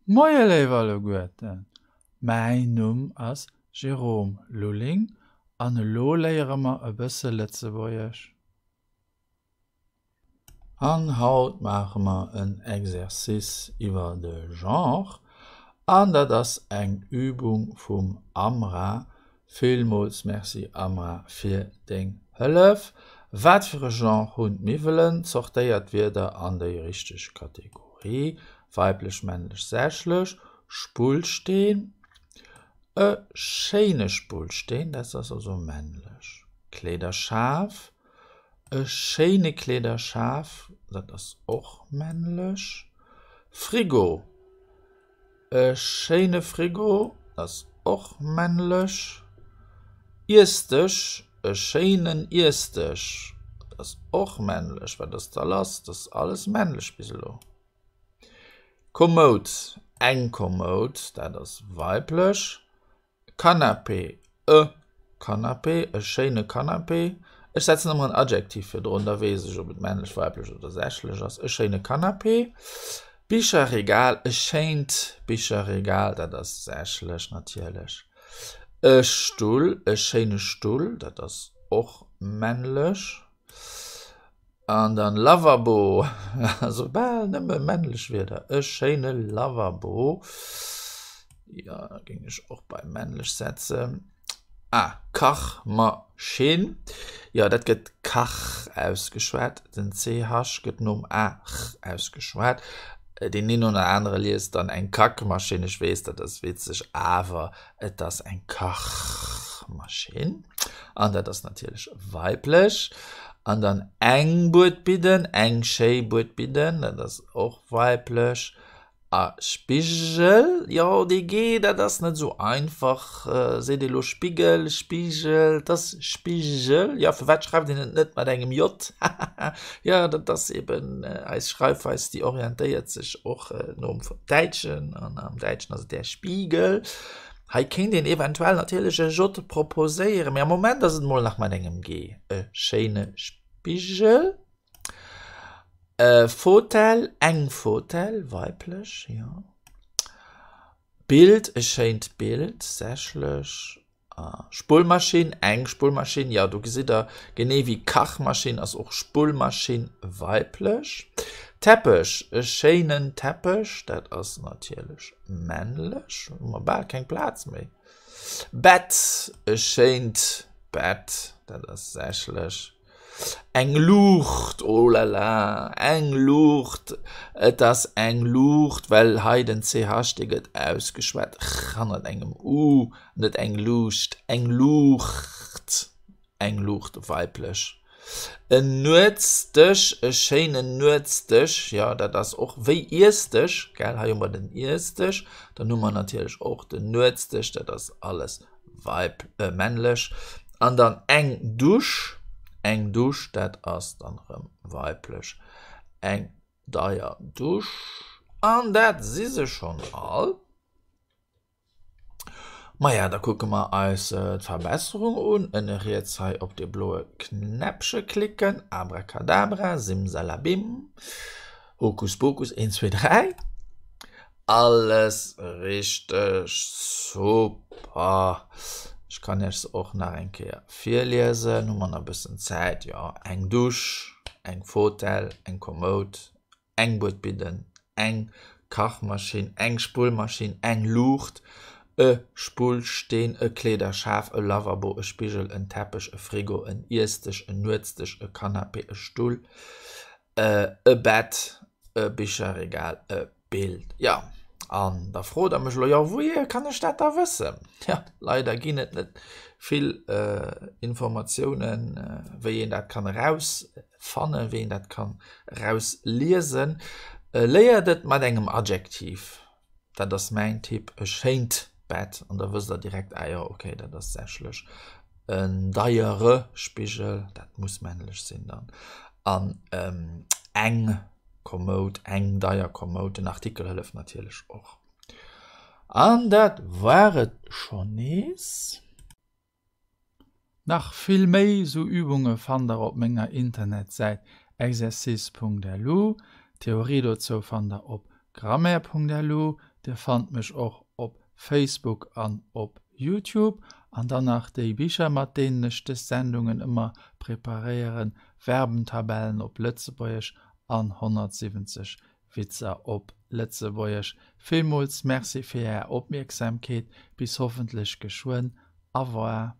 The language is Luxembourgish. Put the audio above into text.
Moie léif alleguerten, mäin Numm ass Jérôme Lulling an elo léiere mer e bësse Lëtzebuergesch. An haut maache mer en Exercice iwwer de Genre an dat ass eng Übung vum Amra. Villmools Merci Amra fir deng Hëllef. Wat fir e Genre hunn d'Miwwelen? Zortéiert d'Wierder an déi richteg Kategorie, weiblech, männlech, sächlech. Spullsteen, e schéine Spullsteen, dat ass also männlech. Kleederschaf, e schéine Kleederschaf, dat ass och männlech. Frigo, E schéine Frigo ass och männlech. Iessdësch, e schéinen Iessdësch ass och männlech. Wat ass da lass? Dat ass alles männlech bis elo. Komoud, eng Komoud, dat ass weiblech. Canapé, e Canapé, e schéine Canapé. Ech setzen ëmmer en Adjektiv virdrun, da weess ech, ob et männlech, weiblech oder sächlech ass. E schéine Canapé. Bicherregal, e schéint Bicherregal, dat ass sächlech natierlech. E Stull, e schéine Stull, dat ass och männlech. An dann Lavabo, also bal nëmme männlech Wierder, e schéine Lavabo, jo géing ech och bei männlech setzen. Ah, Kachmaschinn, jo dat gëtt Kach ausgeschwat, den ch gëtt nom a ch ausgeschwat. Deen een oder anere liest dann eng Kackmaschinn, ech weess dat ass witzeg, awer et ass eng Kachmaschinn. An dat ass natierlech weiblech. An dann eng Buedbidden, eng schéi Buedbidden, dat ass och weiblech. A Spigel, jo dee G, dat ass net esou einfach. Seet ee lo Spiggel, Spigel, et ass Spigel. Jo, firwat schreift een et net mat engem J? Hahaha, jo dat ass eben eis Schreifweis, déi orientéiert sech och nom Däitschen an am Däitschen ass et der Spiegel. Hei kéint een eventuell natierlech e J proposéieren, mee am Moment ass et mol nach mat engem G. E schéine Spigel. E Fotell, eng Fotell, weiblech, jo. Bild, e schéint Bild, sächlech. A Spullmaschinn, eng Spullmaschinn, jo, do gesitt der, genee wéi Kachmaschinn ass och Spullmaschinn weiblech. Teppech, e schéinen Teppech, dat ass natierlech männlech, hu mer bal keng Plaz méi. Bett, e schéint Bett, dat ass sächlech. Eng Luucht, oh la la, eng Luucht, et ass eng Luucht, well hei den ch, dee gëtt ausgeschwat ch hannert engem u, net eng Luucht, eng Luucht, eng Luucht, weiblech. En Nuetsdësch, e schéinen Nuetsdësch, jo, dat ass och wéi Iessdësch, gell, hei hu mer den Iessdësch, dann hu mer natierlech och den Nuetsdësch, dat ass alles weib, männlech. An dann eng Dusch, eng Dusch, dat ass dann erëm weiblech, eng deier Dusch. An dat si se schonn all. Maja, da kucke mer eis d'Verbesserung un. Ënne riets hei op de bloe Knäppche klicken. Abracadabra, simsalabim, Hokuspokus, 1, 2, 3. Alles richteg, super! Ech kann iech se och nach eng Kéier virliesen. Hu mer nach e bëssen Zäit? Jo, eng Dusch, eng Fotell, eng Komoud, eng Buedbidden, eng Kachmaschinn, eng Spullmaschinn, eng Luucht, e Spullsteen, e Kleederschaf, e Lavabo, e Spigel, en Teppech, e Frigo, en Iessdësch, en Nuetsdësch, e Canapé, e Stull, e Bett, e Bicherregal, e Bild. Jo, an da frot der mech elo, jo wouhier kann ech dat da wëssen? Jo, leider ginn et net vill Informatiounen, wéi een dat kann erausfannen, wéi een dat kann erausliesen. Léiert et mat engem Adjektiv, dat ass mäin Tipp, e schéint Bett, an da wësst der direkt, ah jo, okay, dat ass sächlech en deiere Spigel, dat muss männlech sinn dann, an eng Komoud, eng deier Komoud, den Artikel hëlleft natierlech och. An dat war et schonn nees. Nach vill méi sou Übunge fannt der op menger Internetsäit exercice.lu. D'Theorie dozou fannt der op grammaire.lu. Dir fannt mech och op Facebook an op Youtube. An dann nach déi Bicher, mat deenen ech dës Sendungen ëmmer preparéieren, Verbentabellen op Lëtzebuergesch an 170 Witzer op Lëtzebuergesch. Villmools Merci fir Är Opmierksamkeet. Bis hoffentlech geschwënn. Au revoir.